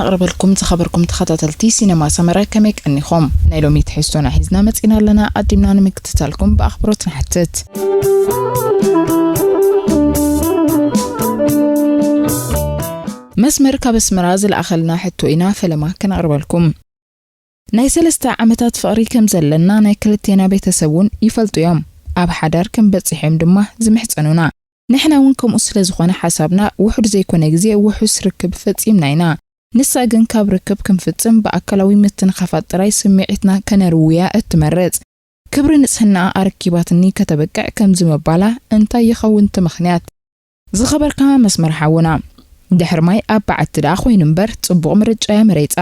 ኣቕርበልኩም ዝኸበርኩም ተኸታተልቲ ሲነማ ሰመረ፣ ከመይ ቀኒኹም? ናይ ሎሚ ትሕዝቶና ሒዝና መጺና ኣለና። ኣዲምና ንምክትታልኩም ብኣኽብሮት ንሓትት። መስመር ካብ ኣስመራ ዝለኣኸልና ሕቶ ኢና ፈለማ ከነቕርበልኩም። ናይ ሰለስተ ዓመታት ፍቕሪ ከም ዘለና ናይ ክልቴና ቤተሰብ እውን ይፈልጡ እዮም። ኣብ ሓዳር ከም በጺሖም ድማ ዝምሕጸኑና። ንሕና እውን ከምኡ ስለ ዝኾነ ሓሳብና፣ ውሑድ ዘይኮነ ግዜ ውሑስ ርክብ ፈጺምና ኢና። ንሳ ግን ካብ ርክብ ክንፍጽም ብኣካላዊ ምትንኻፋት ጥራይ ስምዒትና ከነርውያ እትመርጽ። ክብሪ ንጽህናኣ ኣረኪባትኒ ከተብቅዕ ከምዚ ምባላ እንታይ ይኸውን እቲ ምኽንያት? ዝኸበርካ መስመር ሓውና፣ ድሕሪ ማይ ኣብ በዓቲ ደኣ ኮይኑ እምበር ጽቡቕ ምርጫ እያ መሪጻ።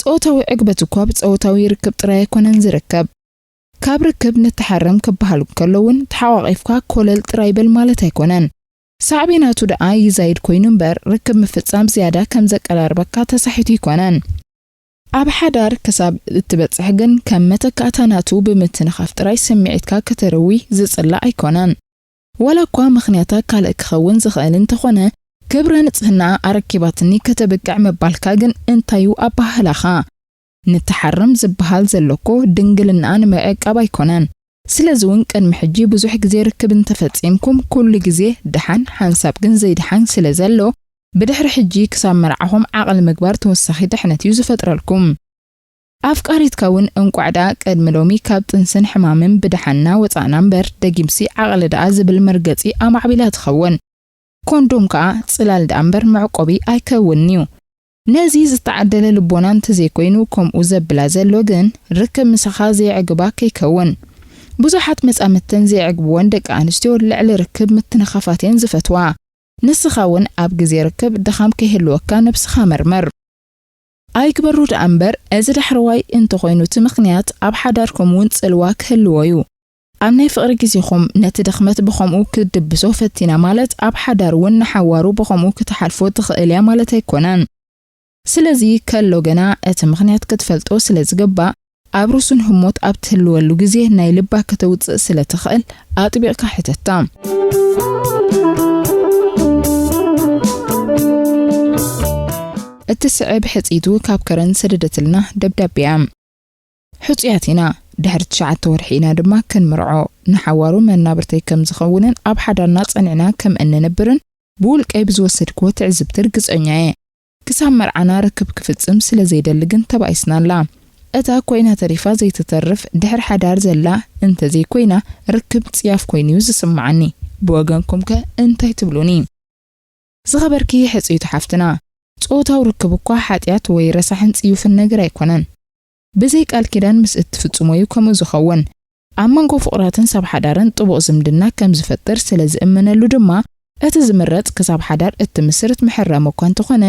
ጾታዊ ዕግበት እኳ ብጾታዊ ርክብ ጥራይ ኣይኮነን ዝርከብ። ካብ ርክብ ንተሓረም ክበሃል እንከሎ እውን ተሓቋቒፍካ ኮለል ጥራይ በል ማለት ኣይኮነን። ሳዕቤናቱ ደኣ ይዛይድ ኮይኑ እምበር ርክብ ምፍጻም ዝያዳ ከም ዘቀራርበካ ተሳሒቱ ኣይኮነን። ኣብ ሓዳር ክሳብ እትበጽሕ ግን ከም መተካእታ ናቱ ብምትንኻፍ ጥራይ ስምዒትካ ከተርዊ ዝጽላእ ኣይኮነን። ዋላ እኳ ምኽንያታ ካልእ ክኸውን ዝኽእል እንተኾነ፣ ክብረ ንጽህናኣ ኣረኪባትኒ ከተብቅዕ ምባልካ ግን እንታዩ ኣበሃህላኻ? ንተሓርም ዝበሃል ዘሎ እኮ ድንግልናኣ ንምዕቃብ ኣይኮነን። ስለዚ እውን ቅድሚ ሕጂ ብዙሕ ግዜ ርክብ እንተፈጺምኩም ኩሉ ግዜ ደሓን፣ ሓንሳብ ግን ዘይደሓን ስለ ዘሎ፣ ብድሕሪ ሕጂ ክሳብ መርዓኹም ዓቕሊ ምግባር ተወሳኺ ድሕነት እዩ ዝፈጥረልኩም። ኣፍቃሪትካ እውን እንቋዕ ደኣ ቅድሚ ሎሚ ካብ ጥንስን ሕማምን ብደሓንና ወጻእና እምበር፣ ደጊምሲ ዓቕሊ ደኣ ዝብል መርገጺ ኣማዕቢላ ትኸውን። ኮንዶም ከኣ ጽላል ደኣ እምበር መዕቆቢ ኣይከውንን'ዩ። ነዚ ዝተዓደለ ልቦና እንተዘይኮይኑ ከምኡ ዘብላ ዘሎ ግን፣ ርክብ ምሳኻ ዘየዕግባ ከይከውን። ብዙሓት መጻምድተን ዘየዕግብወን ደቂ ኣንስትዮ ልዕሊ ርክብ ምትንኻፋት እየን ዝፈትዋ። ንስኻ እውን ኣብ ግዜ ርክብ ድኻም ከይህልወካ ነብስኻ መርምር። ኣይግበሩ ደኣ እምበር፣ እዚ ዳሕረዋይ እንተኾይኑ እቲ ምኽንያት ኣብ ሓዳርኩም እውን ጽልዋ ክህልዎ እዩ። ኣብ ናይ ፍቕሪ ግዜኹም ነቲ ድኽመት ብኸምኡ ክትድብሶ ፈቲና ማለት ኣብ ሓዳር እውን ንሓዋሩ ብኸምኡ ክትሓልፎ ትኽእል እያ ማለት ኣይኮነን። ስለዚ ከሎ ገና እቲ ምኽንያት ክትፈልጦ ስለ ዝግባእ፣ ኣብ ርሱን ህሞት ኣብ ትህልወሉ ግዜ ናይ ልባ ከተውጽእ ስለ ትኽእል ኣጥቢቕካ ሕተታ። እትስዕብ ሕጽይቱ ካብ ከረን ሰደደትልና ደብዳቤ እያ። ሕጹያት ኢና። ድሕሪ ትሽዓተ ወርሒ ኢና ድማ ክንምርዖ። ንሓዋሩ መናብርተይ ከም ዝኸውንን ኣብ ሓዳርና ጸኒዕና ከም እንነብርን ብውልቀይ ብዝወሰድክዎ ትዕዝብቲ ርግጸኛ እየ። ክሳብ መርዓና ርክብ ክፍጽም ስለ ዘይደሊ ግን ተባኢስና ኣላ። እታ ኮይና ተሪፋ ዘይትተርፍ ድሕሪ ሓዳር ዘላ እንተዘይኮይና ርክብ ጽያፍ ኮይኑ'ዩ ዝስምዓኒ። ብወገንኩምከ እንታይ ትብሉኒ? ዝኸበርኪ ሕጽይቲ ሓፍትና፣ ጾታዊ ርክብ እኳ ሓጢኣት ወይ ረሳሕን ጽዩፍን ነገር ኣይኮነን። ብዘይ ቃል ኪዳን ምስ እትፍጽሞ'ዩ ከምኡ ዝኸውን። ኣብ መንጎ ፍቑራትን ሰብ ሓዳርን ጥቡቕ ዝምድና ከም ዝፈጥር ስለ ዝእመነሉ ድማ፣ እቲ ዝምረጽ ክሳብ ሓዳር እትምስርት ምሕራም እኳ እንተኾነ፣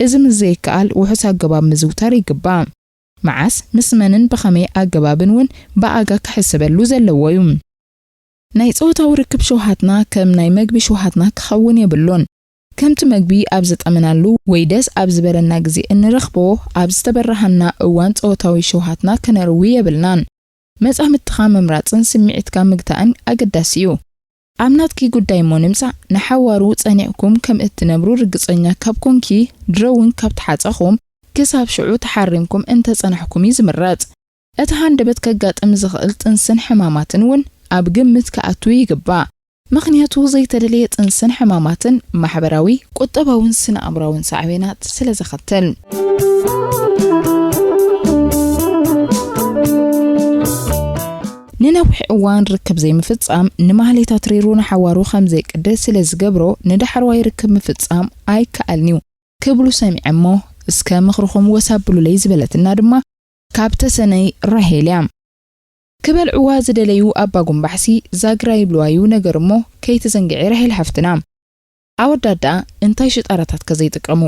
እዚ ምስ ዘይከኣል ውሑስ ኣገባብ ምዝውታር ይግባእ። መዓስ፣ ምስ መንን ብኸመይ ኣገባብን እውን ብኣጋ ክሕሰበሉ ዘለዎ እዩ። ናይ ጾታዊ ርክብ ሸውሃትና ከም ናይ መግቢ ሸውሃትና ክኸውን የብሉን። ከምቲ መግቢ ኣብ ዝጠመናሉ ወይ ደስ ኣብ ዝበለና ግዜ እንረኽቦ፣ ኣብ ዝተበራሃና እዋን ጾታዊ ሸውሃትና ከነርዊ የብልናን። መጻምድትኻ ምምራጽን ስምዒትካ ምግታእን ኣገዳሲ እዩ። ኣብ ናትኪ ጉዳይ እሞ ንምጻእ፣ ንሓዋሩ ጸኒዕኩም ከም እትነብሩ ርግጸኛ ካብ ኮንኪ፣ ድሮ እውን ካብ ተሓጸኹም፣ ክሳብ ሽዑ ተሓሪምኩም እንተጸናሕኩም እዩ ዝምረጽ። እቲ ሃንደበት ከጋጥም ዝኽእል ጥንስን ሕማማትን እውን ኣብ ግምት ክኣቱ ይግባእ። ምኽንያቱ ዘይተደለየ ጥንስን ሕማማትን ማሕበራዊ፣ ቁጠባውን ስነ ኣእምራውን ሳዕቤናት ስለ ዘኸትል። ንነዊሕ እዋን ርክብ ዘይምፍጻም ንማህሌት ኣትሪሩ ንሓዋሩ ከም ዘይቅደ ስለ ዝገብሮ ንዳሕረዋይ ርክብ ምፍጻም ኣይከኣልን'ዩ ክብሉ ሰሚዐ እሞ፣ እስከ ምኽርኹም ወስ ኣብሉለይ ዝበለትና ድማ ካብ ተሰነይ ራሄል እያ። ክበልዕዋ ዝደለዩ ኣባ ጉምባሕሲ ዛግራ ይብልዋዩ ነገር እሞ ከይትዘንግዒ ራሄል ሓፍትና። ኣወዳት ደኣ እንታይ ሽጣራታት ከ ዘይጥቀሙ?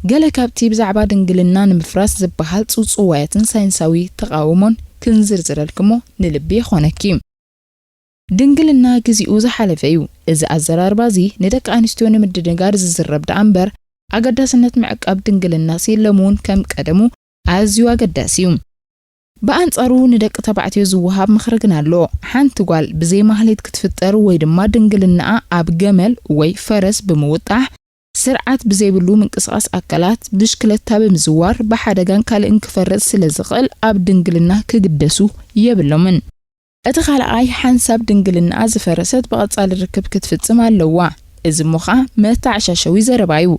ገለ ካብቲ ብዛዕባ ድንግልና ንምፍራስ ዝበሃል ጽውጽዋያትን ሳይንሳዊ ተቓውሞን ክንዝርዝረልኪ እሞ ንልቢ ይኾነኪ። ድንግልና ግዚኡ ዝሓለፈ እዩ። እዚ ኣዘራርባ እዚ ንደቂ ኣንስትዮ ንምድንጋር ዝዝረብ ደኣ እምበር፣ ኣገዳስነት ምዕቃብ ድንግልናሲ ሎሚ እውን ከም ቀደሙ ኣዝዩ ኣገዳሲ እዩ። ብኣንጻሩ ንደቂ ተባዕትዮ ዝወሃብ ምኽሪ ግን ኣሎ። ሓንቲ ጓል ብዘይ ማህሌት ክትፍጠር ወይ ድማ ድንግልናኣ ኣብ ገመል ወይ ፈረስ ብምውጣሕ ስርዓት ብዘይብሉ ምንቅስቓስ ኣካላት፣ ብሽክለታ ብምዝዋር፣ ብሓደጋን ካልእን ክፈርጥ ስለ ዝኽእል ኣብ ድንግልና ክግደሱ የብሎምን። እቲ ካልኣይ፣ ሓንሳብ ድንግልናኣ ዝፈረሰት ብቐጻሊ ርክብ ክትፍጽም ኣለዋ። እዚ እሞ ኸኣ መተዓሻሸዊ ዘረባ እዩ።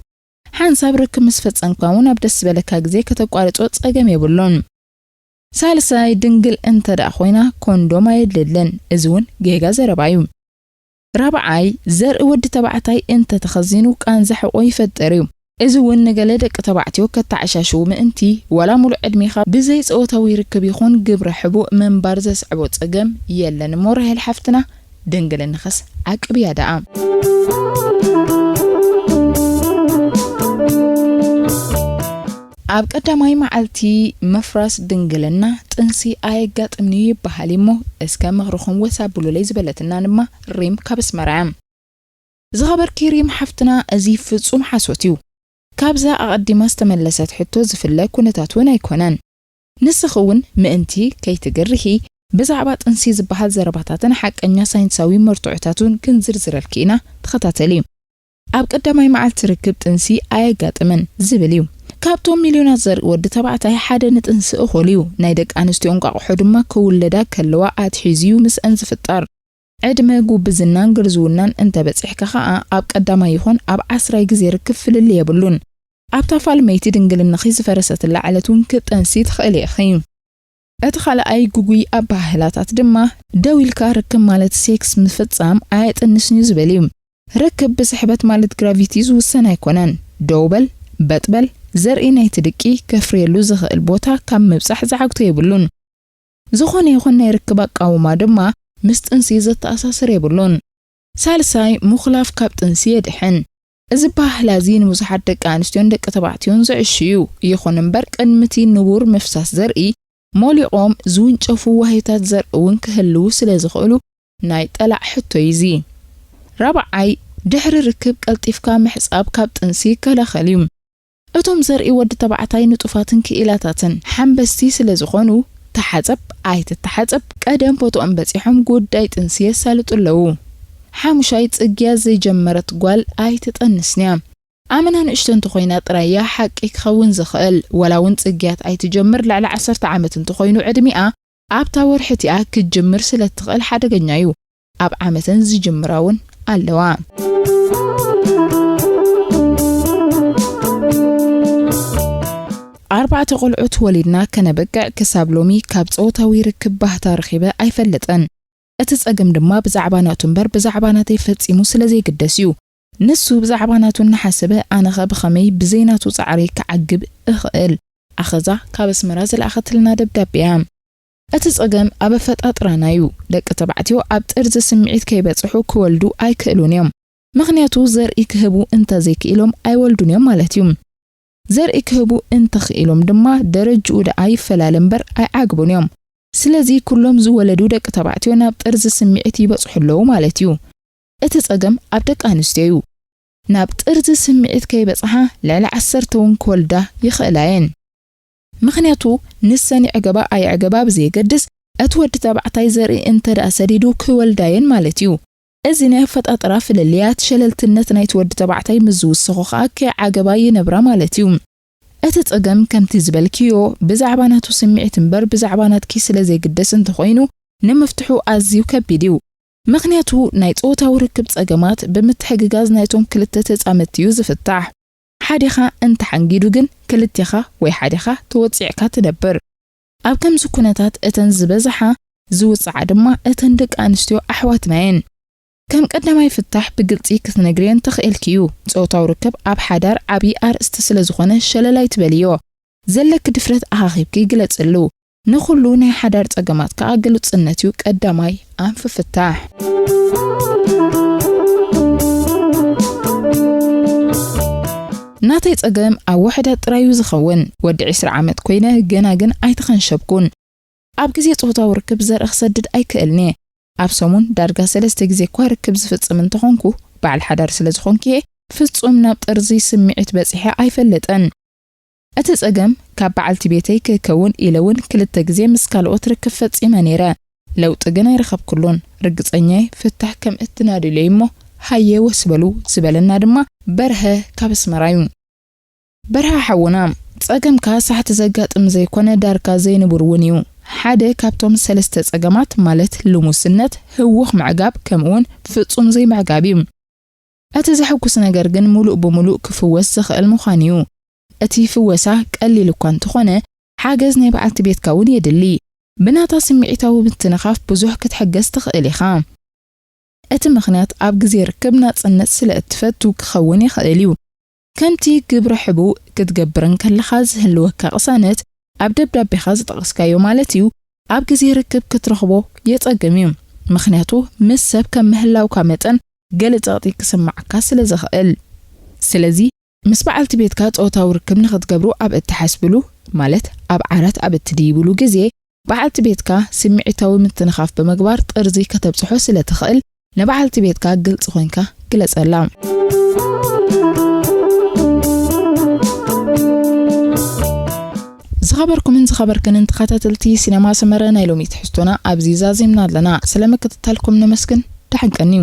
ሓንሳብ ርክብ ምስ ፈጸምካ እውን ኣብ ደስ ዝበለካ ግዜ ከተቋርጾ ጸገም የብሉን። ሳልሳይ፣ ድንግል እንተ ደኣ ኮይና ኮንዶም ኣየድልየለን። እዚ እውን ጌጋ ዘረባ እዩ። ራብዓይ፣ ዘርኢ ወዲ ተባዕታይ እንተ ተኸዚኑ ቃንዛ ሕቖ ይፈጥር እዩ። እዚ እውን ንገለ ደቂ ተባዕትዮ ከተዓሻሽዉ ምእንቲ፣ ዋላ ሙሉእ ዕድሜኻ ብዘይ ጾታዊ ርክብ ይኹን ግብረ ሕቡእ ምንባር ዘስዕቦ ጸገም የለን እሞ ራሄል ሓፍትና፣ ድንግልናኸስ ዓቅብያ ደኣ። ኣብ ቀዳማይ መዓልቲ ምፍራስ ድንግልና ጥንሲ ኣየጋጥምን እዩ ይበሃል እሞ፣ እስከ ምኽርኹም ወስ ኣብሉለይ ዝበለትና ድማ ሪም ካብ ኣስመራ እያ። ዝኸበርኪ ሪም ሓፍትና፣ እዚ ፍጹም ሓሶት እዩ። ካብዛ ኣቐዲማ ዝተመለሰት ሕቶ ዝፍለ ኩነታት እውን ኣይኮነን። ንስኺ እውን ምእንቲ ከይትግርሂ፣ ብዛዕባ ጥንሲ ዝበሃል ዘረባታትን ሓቀኛ ሳይንሳዊ መርትዖታቱን ክንዝርዝረልኪ ኢና፣ ተኸታተሊ። ኣብ ቀዳማይ መዓልቲ ርክብ ጥንሲ ኣየጋጥምን ዝብል እዩ። ካብቶም ሚልዮናት ዘርኢ ወዲ ተባዕታይ ሓደ ንጥንሲ እኹል እዩ። ናይ ደቂ ኣንስትዮ እንቋቑሖ ድማ ክውለዳ ከለዋ ኣትሒዙ እዩ ምስአን ዝፍጠር። ዕድመ ጉብዝናን ግርዝውናን እንተበጺሕካ ኸኣ ኣብ ቀዳማይ ይኹን ኣብ ዓስራይ ግዜ ርክብ ፍልልይ የብሉን። ኣብታ ፋልመይቲ ድንግልናኺ ዝፈረሰትላ ዕለት እውን ክትጠንሲ ትኽእሊ ኢኺ። እቲ ካልኣይ ግጉይ ኣበሃህላታት ድማ፣ ደው ኢልካ ርክብ ማለት ሴክስ ምፍጻም ኣየጥንስን እዩ ዝብል እዩ። ርክብ ብስሕበት ማለት ግራቪቲ ዝውሰን ኣይኮነን። ደው በል፣ በጥ በል፣ ዘርኢ ናይቲ ድቂ ከፍርየሉ ዝኽእል ቦታ ካብ ምብጻሕ ዝዓግቶ የብሉን። ዝኾነ ይኹን ናይ ርክብ ኣቃውማ ድማ ምስ ጥንሲ ዘተኣሳስር የብሉን። ሳልሳይ፣ ምኹላፍ ካብ ጥንሲ የድሕን። እዚ ኣበሃህላ እዚ ንብዙሓት ደቂ ኣንስትዮን ደቂ ተባዕትዮን ዝዕሽ እዩ። ይኹን እምበር፣ ቅድሚ እቲ ንቡር ምፍሳስ ዘርኢ፣ ሞሊቖም ዝውንጨፉ ዋህዮታት ዘርኢ እውን ክህልዉ ስለ ዝኽእሉ፣ ናይ ጠላዕ ሕቶ እዩ እዚ። ራብዓይ፣ ድሕሪ ርክብ ቀልጢፍካ ምሕጻብ ካብ ጥንሲ ይከላኸል እዩ። እቶም ዘርኢ ወዲ ተባዕታይ ንጡፋትን ክኢላታትን ሓንበስቲ ስለ ዝኾኑ፣ ተሓጸብ ኣይትተሓጸብ፣ ቀደም ቦትኦም በጺሖም ጉዳይ ጥንሲ የሳልጡ ኣለዉ። ሓሙሻይ፣ ጽግያት ዘይጀመረት ጓል ኣይትጠንስን እያ። ኣመና ንእሽቶ እንተኾይና ጥራይ እያ ሓቂ ክኸውን ዝኽእል። ዋላ እውን ጽግያት ኣይትጀምር፣ ልዕሊ ዓሰርተ ዓመት እንተኾይኑ ዕድሚኣ፣ ኣብታ ወርሒ እቲኣ ክትጅምር ስለ እትኽእል ሓደገኛ እዩ። ኣብ ዓመተን ዝጅምራ እውን ኣለዋ። ኣርባዕተ ቆልዑት ወሊድና ከነብቅዕ ክሳብ ሎሚ ካብ ጾታዊ ርክብ ባህታ ረኺበ ኣይፈልጥን። እቲ ጸገም ድማ ብዛዕባ ናቱ እምበር ብዛዕባ ናተይ ፈጺሙ ስለ ዘይግደስ እዩ። ንሱ ብዛዕባ ናቱ እናሓሰበ፣ ኣነኸ ብኸመይ ብዘይ ናቱ ጻዕሪ ክዓግብ እኽእል? ኣኸዛ ካብ ኣስመራ ዝለኣኸትልና ደብዳቤ እያ። እቲ ጸገም ኣብ ኣፈጣጥራና እዩ። ደቂ ተባዕትዮ ኣብ ጥርዚ ስምዒት ከይበጽሑ ክወልዱ ኣይክእሉን እዮም። ምኽንያቱ ዘርኢ ክህቡ እንተ ዘይክኢሎም ኣይወልዱን እዮም ማለት እዩ። ዘርኢ ክህቡ እንተኽኢሎም ድማ ደረጅኡ ደኣ ይፈላለ እምበር ኣይዓግቡን እዮም። ስለዚ ኩሎም ዝወለዱ ደቂ ተባዕትዮ ናብ ጥርዚ ስምዒት ይበጽሑ ኣለዉ ማለት እዩ። እቲ ጸገም ኣብ ደቂ ኣንስትዮ እዩ። ናብ ጥርዚ ስምዒት ከይበጽሓ ልዕሊ ዓሰርተ እውን ክወልዳ ይኽእላ እየን። ምኽንያቱ ንሰን ይዕገባ ኣይዕገባ ብዘየገድስ፣ እቲ ወዲ ተባዕታይ ዘርኢ እንተ ደኣ ሰዲዱ ክወልዳ እየን ማለት እዩ። እዚ ናይ ኣፈጣጥራ ፍልልያት ሸለልትነት ናይቲ ወዲ ተባዕታይ ምስ ዝውስኹ ኸኣ ከይዓገባ ይነብራ ማለት እዩ። እቲ ጸገም ከምቲ ዝበልክዮ ብዛዕባ ናቱ ስምዒት እምበር ብዛዕባ ናትኪ ስለ ዘይግደስ እንተኾይኑ ንምፍትሑ ኣዝዩ ከቢድ እዩ። ምኽንያቱ ናይ ጾታዊ ርክብ ጸገማት ብምትሕግጋዝ ናይቶም ክልተ ተጻመድቲ እዩ ዝፍታሕ። ሓዲኻ እንተሓንጊዱ ግን ክልቴኻ ወይ ሓዲኻ ተወጺዕካ ትነብር። ኣብ ከምዚ ኩነታት እተን ዝበዝሓ ዝውጽዓ ድማ እተን ደቂ ኣንስትዮ ኣሕዋትና እየን። ከም ቀዳማይ ፍታሕ ብግልጺ ክትነግርየን ትኽእልኪ እዩ። ጾታዊ ርክብ ኣብ ሓዳር ዓቢ ኣርእስቲ ስለ ዝኾነ ሸለል ኣይትበልዮ። ዘለኪ ድፍረት ኣኻኺብኪ ግለጽሉ። ንኹሉ ናይ ሓዳር ጸገማት ከኣ ግሉጽነት እዩ ቀዳማይ ኣንፊ ፍታሕ። ናተይ ጸገም ኣብ ውሕዳት ጥራይ እዩ ዝኸውን። ወዲ ዕስራ ዓመት ኮይነ ገና ግን ኣይተኸንሸብኩን። ኣብ ግዜ ጾታዊ ርክብ ዘርኢ ክሰድድ ኣይክእልን እየ። ኣብ ሰሙን ዳርጋ ሰለስተ ግዜ እኳ ርክብ ዝፍጽም እንተኾንኩ፣ በዓል ሓዳር ስለ ዝኾንኩ እየ ፍጹም ናብ ጥርዚ ስምዒት በጺሐ ኣይፈልጥን። እቲ ጸገም ካብ በዓልቲ ቤተይ ክከውን ኢለ እውን ክልተ ግዜ ምስ ካልኦት ርክብ ፈጺመ ነይረ። ለውጢ ግን ኣይረኸብኩሉን። ርግጸኛ እየ ፍታሕ ከም እትናድልዮ እሞ ሃየ ወስ በሉ ዝበለና ድማ በርሀ ካብ ኣስመራ እዩ። በርሀ ሓውና፣ ጸገምካ ሳሕቲ ዘጋጥም ዘይኮነ ዳርጋ ዘይንቡር እውን እዩ። ሓደ ካብቶም ሰለስተ ጸገማት ማለት ልሙስነት፣ ህውኽ ምዕጋብ ከምኡውን ፍጹም ዘይምዕጋብ እዩ። እቲ ዘሐጉስ ነገር ግን ምሉእ ብምሉእ ክፍወስ ዝኽእል ምዃን እዩ። እቲ ፍወሳ ቀሊል እኳ እንተኾነ ሓገዝ ናይ በዓልቲ ቤትካ እውን የድሊ። ብናታ ስምዒታዊ ምትንኻፍ ብዙሕ ክትሕገዝ ትኽእል ኢኻ። እቲ ምኽንያት ኣብ ግዜ ርክብ ናጽነት ስለ እትፈቱ ክኸውን ይኽእል እዩ። ከምቲ ግብረ ሕቡእ ክትገብር እንከለኻ ዝህልወካ ቅሳነት ኣብ ደብዳቤኻ ዝጠቐስካዮ ማለት እዩ፣ ኣብ ግዜ ርክብ ክትረኽቦ የጸግም እዩ። ምኽንያቱ ምስ ሰብ ከም ምህላውካ መጠን ገለ ጸቕጢ ክስምዓካ ስለ ዝኽእል። ስለዚ ምስ በዓልቲ ቤትካ ጾታዊ ርክብ ንኽትገብሩ ኣብ እትሓስብሉ፣ ማለት ኣብ ዓራት ኣብ እትድይብሉ ግዜ በዓልቲ ቤትካ ስምዒታዊ ምትንኻፍ ብምግባር ጥርዚ ከተብጽሖ ስለ ትኽእል ንበዓልቲ ቤትካ ግልጺ ኮይንካ ግለጸላ። ዝኸበርኩምን ዝኸበርክንን ተኸታተልቲ ሲነማ ሰመረ ናይ ሎሚ ትሕዝቶና ኣብዚ ዛዚምና ኣለና። ስለ ምክትታልኩም ነመስግን። ደሓን ቀንዩ።